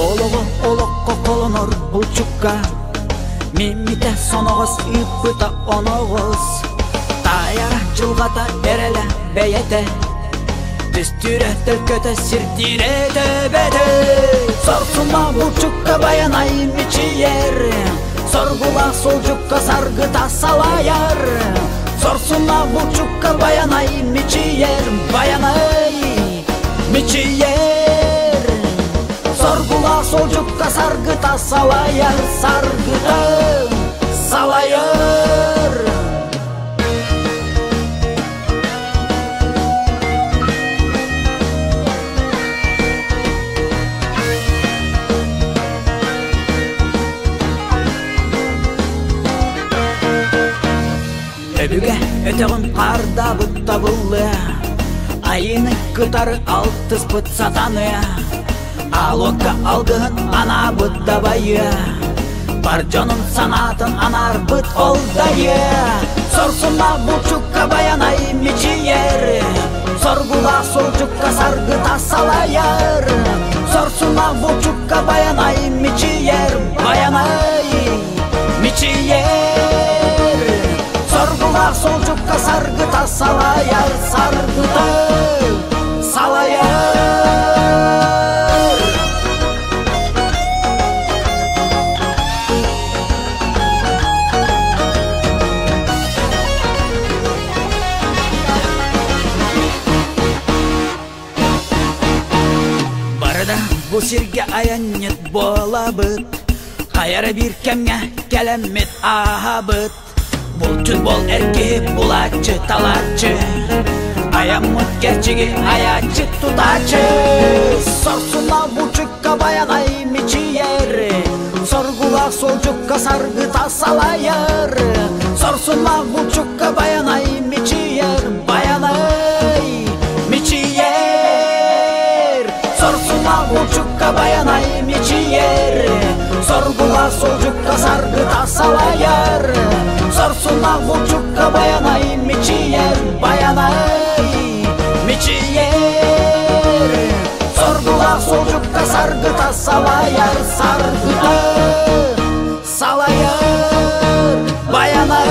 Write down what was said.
Олоҕу олоххо холонор булчукка Миммитэ соноҕос ыыппыта оноҕос Таайара дьылҕата эрэлэ бэйэтэ Түстүүрэ төлкөтө сирдиирэ төбөтө Сорсума булчукка байанай мичийэр Соргулаах суолдьукка саргыта салайар Сорсума булчукка байанай мичийэр Байанай мичийэр Соргулаах суолдьукка саргыта салайар Саргыта салайар. Өбүгэ өтөҕүн хаардабыт табыллыа, Айыыны кытары алтыспыт сатаныа, Аалуокка алгыһын анаабыт дабайыа, Бар дьонун санаатын анаарбыт ол дайыа. Сорсуннаах булчукка байанай мичийэр, Соргулаах сурдьукка саргыта салайар. Сорсуннаах булчукка байанай мичийэр, Байанай мичийэр. Соргулаах суолдьукка саргыта салайар, Саргыта салайар. Барыда бу сиргэ айанньыт буолабыт, Хайара биир кэмҥэ кэлэммит ааһабыт. Булчут бол эр киһи булааччы талааччы, Айаммыт кэрчиги айааччы тутааччы. Сорсуна булчукка байанай мичийэр, Соргулаах суолдьукка саргыта салайар. Сорсуна булчукка байанай мичийэр, Байанай мичийэр. Сорсуна булчукка байанай мичийэр, Соргула суолдьукка саргыта салайар. Сорсуна булчукка байанай мичийэр, Байанай мичийэр. Соргула суолдьукка саргыта салайар, Саргыта салайар, Баянай.